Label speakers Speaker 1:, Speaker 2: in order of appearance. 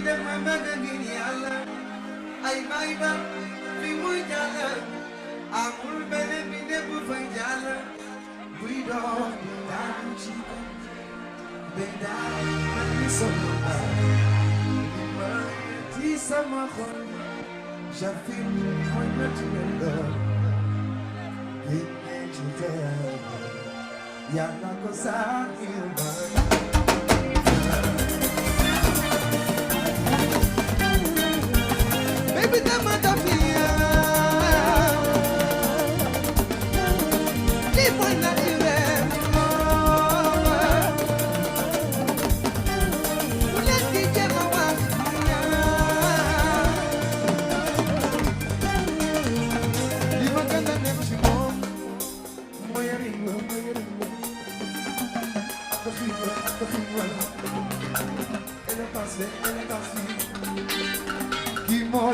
Speaker 1: dama bëgg ngir Yàlla ay bay ba fi muy jàll amul benn bi ne bu fay jàll buy doon daanu ci bedaaw man mi sama baay li ma ci sama xol j'affirme mooy naturel génne ci teew Yàlla ko saakir ba baby dama dafiya li mooy naturel bu leen di jéem a wax li ma gën a neex ci moom mooy ring ele passe, ele passe. Que moi